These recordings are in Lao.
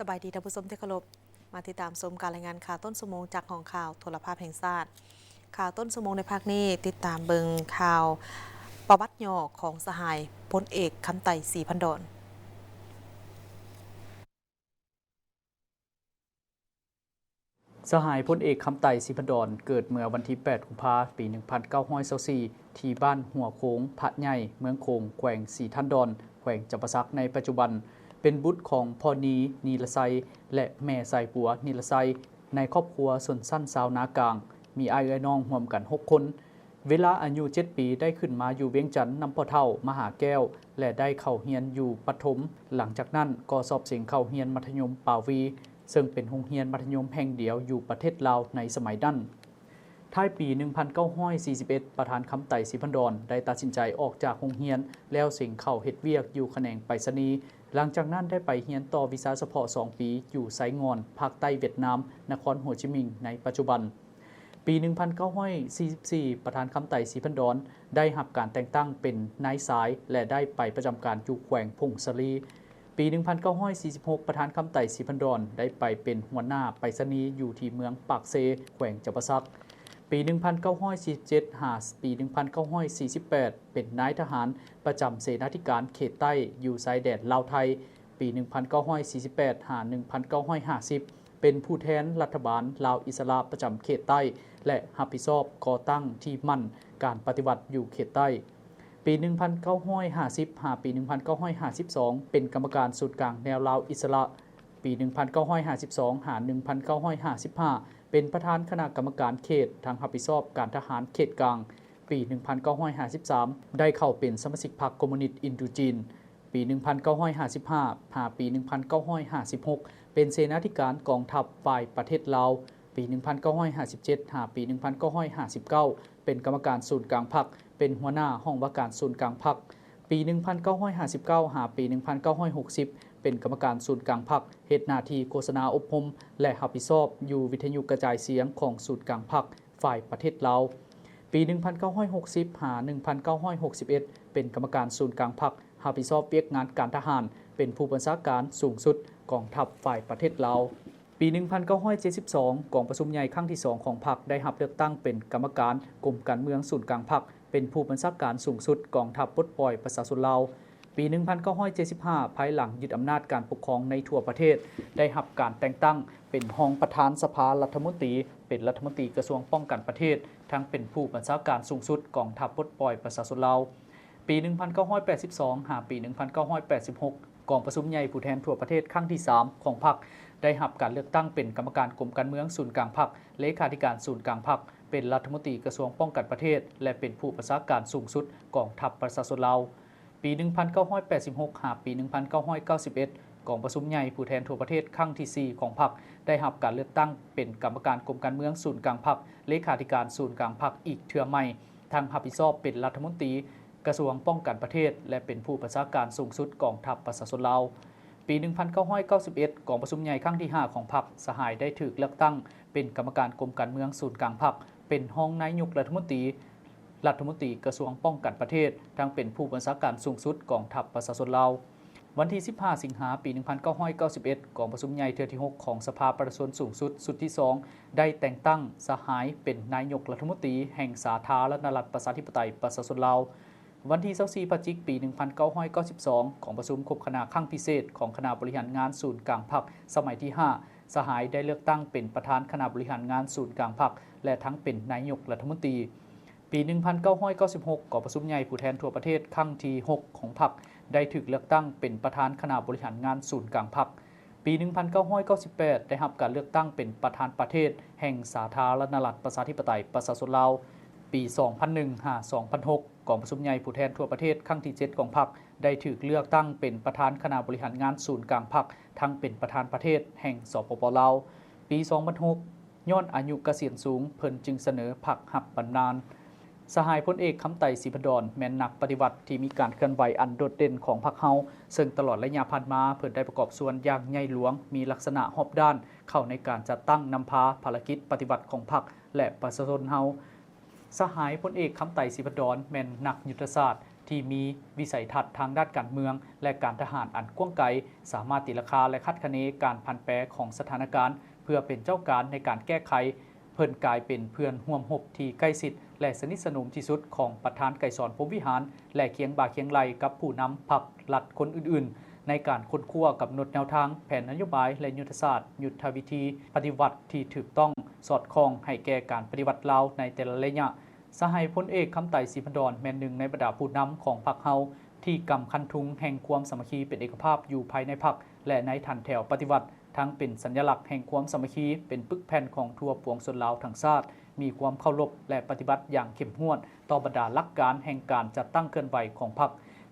ສະບາຍດີທ່ານຜູ້ຊົມທີ່ເຄົາລົບ, ມາຕິດຕາມຊົມການລາຍງານຂ່າວຕົ້ນຊົ່ວໂມງຈາກຫ້ອງຂ່າວໂທລະພາບແຫ່ງຊາດ. ຂ່າວຕົ້ນຊົ່ວໂມງໃນພາກນີ້ ຕິດຕາມເບິ່ງຂ່າວປະຫວັດຫຍໍ້ຂອງສະຫາຍພົນເອກ ຄຳໄຕ ສີພັນດອນ. ສະຫາຍພົນເອກ ຄຳໄຕ ສີພັນດອນ ເກີດເມື່ອວັນທີແປດ ກຸມພາ ປີໜຶ່ງພັນເກົ້າຮ້ອຍຊາວສີ່ ທີ່ບ້ານຫົວໂຂງ ພະໃຫຍ່ ເມືອງໂຂງ ແຂວງສີທັນດອນ ແຂວງຈຳປາສັກໃນປັດຈຸບັນ, ເປັນບຸດຂອງພໍ່ນີ ນີລະໄຊ ແລະ ແມ່ສາຍບົວ ນີລະໄຊ ໃນຄອບຄົວຊົນຊັ້ນຊາວນາກາງ, ມີອ້າຍເອື້ອຍນ້ອງຮວມກັນຫົກຄົນ. ເວລາອາຍຸເຈັດປີ ໄດ້ຂຶ້ນມາຢູ່ວຽງຈັນນຳພໍ່ເຖົ້າມະຫາແກ້ວ ແລະ ໄດ້ເຂົ້າຮຽນຢູ່ປະຖົມ. ຫຼັງຈາກນັ້ນກໍສອບເສັງເຂົ້າຮຽນມັດທະຍົມປາວີ ເຊິ່ງເປັນໂຮງຮຽນມັດທະຍົມແຫ່ງດຽວຢູ່ປະເທດລາວໃນສະໄໝນັ້ນ. ທ້າຍປີໜຶ່ງພັນເກົ້າຮ້ອຍສີ່ສິບເອັດ ປະທານ ຄຳໄຕ ສີພັນດອນ ໄດ້ຕັດສິນໃຈອອກຈາກໂຮງຮຽນ ແລ້ວເສັງເຂົ້າເຮັດວຽກຢູ່ຂະແໜງໄປສະນີ. ຫຼັງຈາກນັ້ນໄດ້ໄປຮຽນຕໍ່ວິຊາສະເພາະສອງປີ ຢູ່ໄຊງ່ອນ ພາກໃຕ້ຫວຽດນາມ, ນະຄອນໂຮຈິມິງ ໃນປັດຈຸບັນ. ປີໜຶ່ງພັນເກົ້າຮ້ອຍສີ່ສິບສີ່ ປະທານ ຄຳໄຕ ສີພັນດອນ ໄດ້ຮັບການແຕ່ງຕັ້ງເປັນນາຍຊາຍ ແລະ ໄດ້ໄປປະຈຳການຢູ່ແຂວງຜົ້ງສາລີ. ປີໜຶ່ງພັນເກົ້າຮ້ອຍສີ່ສິບຫົກ ປະທານ ຄຳໄຕ ສີພັນດອນ ໄດ້ໄປເປັນຫົວໜ້າໄປສະນີຢູ່ທີ່ເມືອງປາກເຊ ແຂວງຈຳປາສັກ. ປີໜຶ່ງພັນເກົ້າຮ້ອຍສີ່ສິບເຈັດ ຫາປີໜຶ່ງພັນເກົ້າຮ້ອຍສີ່ສິບແປດ ເປັນນາຍທະຫານປະຈຳເສນາທິການເຂດໃຕ້ ຢູ່ຊາຍແດນລາວໄທ. ປີໜຶ່ງພັນເກົ້າຮ້ອຍສີ່ສິບແປດ ຫາໜຶ່ງພັນເກົ້າຮ້ອຍຫ້າສິບ ເປັນຜູ້ແທນລັດຖະບານລາວອິດສະຫຼະປະຈຳເຂດໃຕ້ ແລະ ຮັບຜິດຊອບກໍ່ຕັ້ງທີ່ໝັ້ນການປະຕິວັດຢູ່ເຂດໃຕ້. ປີໜຶ່ງພັນເກົ້າຮ້ອຍຫ້າສິບ ຫາປີໜຶ່ງພັນເກົ້າຮ້ອຍຫ້າສິບສອງ ເປັນກຳມະການສູນກາງແນວລາວອິດສະຫຼະ. ປີໜຶ່ງພັນເກົ້າຮ້ອຍຫ້າສິບສອງ ຫາໜຶ່ງພັນເກົ້າຮ້ອຍຫ້າສິບຫ້າ ເປັນປະທານຄະນະກຳມະການເຂດ ທັງຮັບຜິດຊອບການທະຫານເຂດກາງ. ປີໜຶ່ງພັນເກົ້າຮ້ອຍຫ້າສິບສາມ ໄດ້ເຂົ້າເປັນສະມາຊິກພັກຄອມມູນິດອິນໂດຈີນ. ປີໜຶ່ງພັນເກົ້າຮ້ອຍຫ້າສິບຫ້າ ຫາປີໜຶ່ງພັນເກົ້າຮ້ອຍຫ້າສິບຫົກ ເປັນເສນາທິການກອງທັບຝ່າຍປະເທດລາວ. ປີໜຶ່ງພັນເກົ້າຮ້ອຍຫ້າສິບເຈັດ ຫາປີໜຶ່ງພັນເກົ້າຮ້ອຍຫ້າສິບເກົ້າ ເປັນກຳມະການສູນກາງພັກ, ເປັນຫົວໜ້າຫ້ອງວ່າການສູນກາງພັກ. ປີໜຶ່ງພັນເກົ້າຮ້ອຍຫ້າສິບເກົ້າ ຫາປີໜຶ່ງພັນເກົ້າຮ້ອຍຫົກສິບ ເປັນກຳມະການສູນກາງພັກ, ເຮັດໜ້າທີ່ໂຄສະນາອົບຮົມ ແລະ ຮັບຜິດຊອບຢູ່ວິທະຍຸກະຈາຍສຽງຂອງສູນກາງພັກ ຝ່າຍປະເທດລາວ. ປີໜຶ່ງພັນເກົ້າຮ້ອຍຫົກສິບ ຫາໜຶ່ງພັນເກົ້າຮ້ອຍຫົກສິບເອັດ ເປັນກຳມະການສູນກາງພັກ, ຮັບຜິດຊອບວຽກງານການທະຫານ, ເປັນຜູ້ບັນຊາການສູງສຸດກອງທັບຝ່າຍປະເທດລາວ. ປີໜຶ່ງພັນເກົ້າຮ້ອຍເຈັດສິບສອງ ກອງປະຊຸມໃຫຍ່ຄັ້ງທີສອງຂອງພັກ ໄດ້ຮັບເລືອກຕັ້ງເປັນກຳມະການກົມການເມືອງສູນກາງພັກ, ເປັນຜູ້ບັນຊາການສູງສຸດກອງທັບປົດປ່ອຍປະຊາຊົນລາວ. ປີໜຶ່ງພັນເກົ້າຮ້ອຍເຈັດສິບຫ້າ ພາຍຫຼັງຍຶດອຳນາດການປົກຄອງໃນທົ່ວປະເທດ, ໄດ້ຮັບການແຕ່ງຕັ້ງເປັນຮອງປະທານສະພາລັດຖະມົນຕີ, ເປັນລັດຖະມົນຕີກະຊວງປ້ອງກັນປະເທດ, ທັງເປັນຜູ້ບັນຊາການສູງສຸດກອງທັບປົດປ່ອຍປະຊາຊົນລາວ. ປີໜຶ່ງພັນເກົ້າຮ້ອຍແປດສິບສອງ ຫາປີໜຶ່ງພັນເກົ້າຮ້ອຍແປດສິບຫົກ ກອງປະຊຸມໃຫຍ່ຜູ້ແທນທົ່ວປະເທດຄັ້ງທີສາມຂອງພັກ ໄດ້ຮັບການເລືອກຕັ້ງເປັນກຳມະການກົມການເມືອງສູນກາງພັກ, ເລຂາທິການສູນກາງພັກ, ເປັນລັດຖະມົນຕີກະຊວງປ້ອງກັນປະເທດ ແລະ ເປັນຜູ້ບັນຊາການສູງສຸດກອງທັບປະຊາຊົນລາວ. ປີໜຶ່ງພັນເກົ້າຮ້ອຍແປດສິບຫົກ ຫາປີໜຶ່ງພັນເກົ້າຮ້ອຍເກົ້າສິບເອັດ ກອງປະຊຸມໃຫຍ່ຜູ້ແທນທົ່ວປະເທດຄັ້ງທີສີ່ຂອງພັກ ໄດ້ຮັບການເລືອກຕັ້ງເປັນກຳມະການກົມການເມືອງສູນກາງພັກ, ເລຂາທິການສູນກາງພັກອີກເທື່ອໃໝ່, ທັງຮັບຜິດຊອບເປັນລັດຖະມົນຕີກະຊວງປ້ອງກັນປະເທດ ແລະ ເປັນຜູ້ບັນຊາການສູງສຸດກອງທັບປະຊາຊົນລາວ. ປີໜຶ່ງພັນເກົ້າຮ້ອຍເກົ້າສິບເອັດ ກອງປະຊຸມໃຫຍ່ຄັ້ງທີຫ້າຂອງພັກ, ສະຫາຍໄດ້ຖືກເລືອກຕັ້ງເປັນກຳມະການກົມການເມືອງສູນກາງພັກ, ເປັນຮອງນາຍົກລັດຖະມົນຕີ, ລັດຖະມົນຕີກະຊວງປ້ອງກັນປະເທດ, ທັງເປັນຜູ້ບັນຊາການສູງສຸດກອງທັບປະຊາຊົນລາວ. ວັນທີສິບຫ້າ ສິງຫາ ປີໜຶ່ງພັນເກົ້າຮ້ອຍເກົ້າສິບເອັດ ກອງປະຊຸມໃຫຍ່ເທື່ອທີຫົກຂອງສະພາປະຊາຊົນສູງສຸດຊຸດທີສອງ ໄດ້ແຕ່ງຕັ້ງສະຫາຍເປັນນາຍົກລັດຖະມົນຕີແຫ່ງສາທາລະນະລັດປະຊາທິປະໄຕປະຊາຊົນລາວ. ວັນທີຊາວສີ່ ພະຈິກ ປີໜຶ່ງພັນເກົ້າຮ້ອຍເກົ້າສິບສອງ ກອງປະຊຸມຄົບຄະນະຄັ້ງພິເສດຂອງຄະນະບໍລິຫານງານສູນກາງພັກສະໄໝທີຫ້າ ສະຫາຍໄດ້ເລືອກຕັ້ງເປັນປະທານຄະນະບໍລິຫານງານສູນກາງພັກ ແລະ ທັງເປັນນາຍົກລັດຖະມົນຕີ. ປີໜຶ່ງພັນເກົ້າຮ້ອຍເກົ້າສິບຫົກ ກອງປະຊຸມໃຫຍ່ຜູ້ແທນທົ່ວປະເທດຄັ້ງທີຫົກຂອງພັກ ໄດ້ຖືກເລືອກຕັ້ງເປັນປະທານຄະນະບໍລິຫານງານສູນກາງພັກ. ປີໜຶ່ງພັນເກົ້າຮ້ອຍເກົ້າສິບແປດ ໄດ້ຮັບການເລືອກຕັ້ງເປັນປະທານປະເທດແຫ່ງສາທາລະນະລັດປະຊາທິປະໄຕປະຊາຊົນລາວ. ປີສອງພັນໜຶ່ງ ຫາ ສອງພັນຫົກ ກອງປະຊຸມໃຫຍ່ຜູ້ແທນທົ່ວປະເທດຄັ້ງທີເຈັດຂອງພັກ ໄດ້ຖືກເລືອກຕັ້ງເປັນປະທານຄະນະບໍລິຫານງານສູນກາງພັກ, ທັງເປັນປະທານປະເທດແຫ່ງ ສປປ ລາວ. ປີສອງພັນຫົກ ຍ້ອນອາຍຸກະສຽນສູງ, ເພິ່ນຈຶ່ງສະເໜີພັກຮັບບຳນານ. ສະຫາຍພົນເອກ ຄຳໄຕ ສີພັນດອນ ແມ່ນນັກປະຕິວັດທີ່ມີການເຄື່ອນໄຫວອັນໂດດເດັ່ນຂອງພັກເຮົາ, ເຊິ່ງຕະຫຼອດໄລຍະຜ່ານມາ ເພິ່ນໄດ້ປະກອບສ່ວນຢ່າງໃຫຍ່ຫຼວງ, ມີລັກສະນະຮອບດ້ານເຂົ້າໃນການຈັດຕັ້ງນຳພາພາລະກິດປະຕິວັດຂອງພັກ ແລະ ປະຊາຊົນເຮົາ. ສະຫາຍພົນເອກ ຄຳໄຕ ສີພັນດອນ ແມ່ນນັກຍຸດທະສາດທີ່ມີວິໄສທັດທາງດ້ານການເມືອງ ແລະ ການທະຫານອັນກວ້າງໄກ, ສາມາດຕີລາຄາ ແລະ ຄາດຄະເນການຜັນແປຂອງສະຖານະການ ເພື່ອເປັນເຈົ້າການໃນການແກ້ໄຂ. ເພິ່ນກາຍເປັນເພື່ອນຮ່ວມຮົບທີ່ໃກ້ຊິດ ແລະ ສະໜິດສະໜົມທີ່ສຸດຂອງປະທານໄກສອນ ພົມວິຫານ ແລະ ຄຽງບ່າຄຽງໄຫຼ່ກັບຜູ້ນຳພັກລັດຄົນອື່ນໆ ໃນການຄົ້ນຄວ້າກຳນົດແນວທາງ, ແຜນນະໂຍບາຍ ແລະ ຍຸດທະສາດ, ຍຸດທະວິທີປະຕິວັດທີ່ຖືກຕ້ອງ, ສອດຄ່ອງໃຫ້ແກ່ການປະຕິວັດລາວໃນແຕ່ລະໄລຍະ. ສະຫາຍພົນເອກ ຄຳໄຕ ສີພັນດອນ ແມ່ນໜຶ່ງໃນບັນດາຜູ້ນຳຂອງພັກເຮົາ ທີ່ກຳຄັນທຸງແຫ່ງຄວາມສາມັກຄີເປັນເອກະພາບຢູ່ພາຍໃນພັກ ແລະ ໃນຖັນແຖວປະຕິວັດ, ທັງເປັນສັນຍະລັກແຫ່ງຄວາມສາມັກຄີ, ເປັນປຶກແຜ່ນຂອງທົ່ວປວງຊົນລາວທັງຊາດ, ມີຄວາມເຄົາລົບ ແລະ ປະຕິບັດຢ່າງເຂັ້ມງວດຕໍ່ບັນດາຫຼັກການແຫ່ງການຈັດຕັ້ງເຄື່ອນໄຫວຂອງພັກ,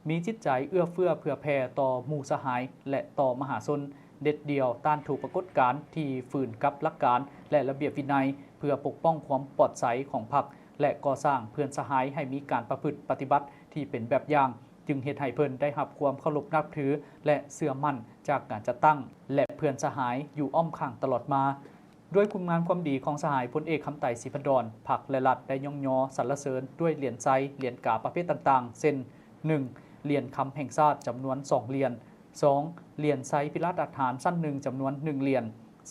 ມີຈິດໃຈເອື້ອເຟື້ອເຜື່ອແຜ່ຕໍ່ໝູ່ສະຫາຍ ແລະ ຕໍ່ມະຫາຊົນ, ເດັດດ່ຽວຕ້ານທຸກປາກົດການທີ່ຝືນກັບຫຼັກການ ແລະ ລະບຽບວິໄນ ເພື່ອປົກປ້ອງຄວາມປອດໃສຂອງພັກ ແລະ ກໍ່ສ້າງເພື່ອນສະຫາຍໃຫ້ມີການປະພຶດປະຕິບັດທີ່ເປັນແບບຢ່າງ, ຈຶ່ງເຮັດໃຫ້ເພິ່ນໄດ້ຮັບຄວາມເຄົາລົບນັບຖື ແລະ ເຊື່ອໝັ້ນຈາກການຈັດຕັ້ງ ແລະ ເພື່ອນສະຫາຍຢູ່ອ້ອມຂ້າງຕະຫຼອດມາ. ດ້ວຍຄຸນງາມຄວາມດີຂອງສະຫາຍພົນເອກ ຄຳໄຕ ສີພັນດອນ, ພັກ ແລະ ລັດໄດ້ຍ້ອງຍໍສັນລະເສີນດ້ວຍຫຼຽນໄຊ, ຫຼຽນກາປະເພດຕ່າງໆ ເຊັ່ນ: ໜຶ່ງ ຫຼຽນຄຳແຫ່ງຊາດ ຈຳນວນສອງຫຼຽນ, ສອງ ຫຼຽນໄຊພິລາດອາດຫານຊັ້ນໜຶ່ງ ຈຳນວນໜຶ່ງຫຼຽນ,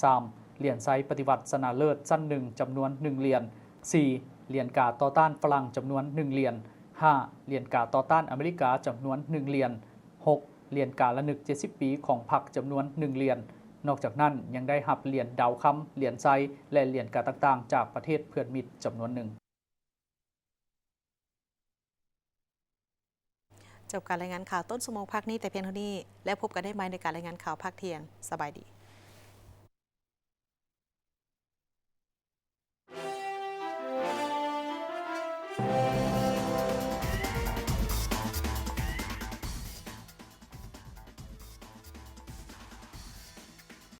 ສາມ ຫຼຽນໄຊປະຕິວັດຊະນະເລີດຊັ້ນໜຶ່ງ ຈຳນວນໜຶ່ງຫຼຽນ, ສີ່ ຫຼຽນກາຕໍ່ຕ້ານຝຣັ່ງ ຈຳນວນໜຶ່ງຫຼຽນ, ຫ້າ ຫຼຽນກາຕໍ່ຕ້ານອາເມລິກາ ຈຳນວນໜຶ່ງຫຼຽນ, ຫົກ ຫຼຽນກາລະນຶກເຈັດສິບປີຂອງພັກ ຈຳນວນໜຶ່ງຫຼຽນ. ນອກຈາກນັ້ນ ຍັງໄດ້ຮັບຫຼຽນດາວຄຳ, ຫຼຽນໄຊ ແລະ ຫຼຽນກາຕ່າງໆຈາກປະເທດເພື່ອນມິດຈຳນວນໜຶ່ງ. ຈົບການລາຍງານຂ່າວຕົ້ນຊົ່ວໂມງພາກນີ້ແຕ່ພຽງເທົ່ານີ້ ແລ້ວພົບກັນໄດ້ໃໝ່ໃນການລາຍງານຂ່າວພາກທ່ຽງ. ສະບາຍດີ.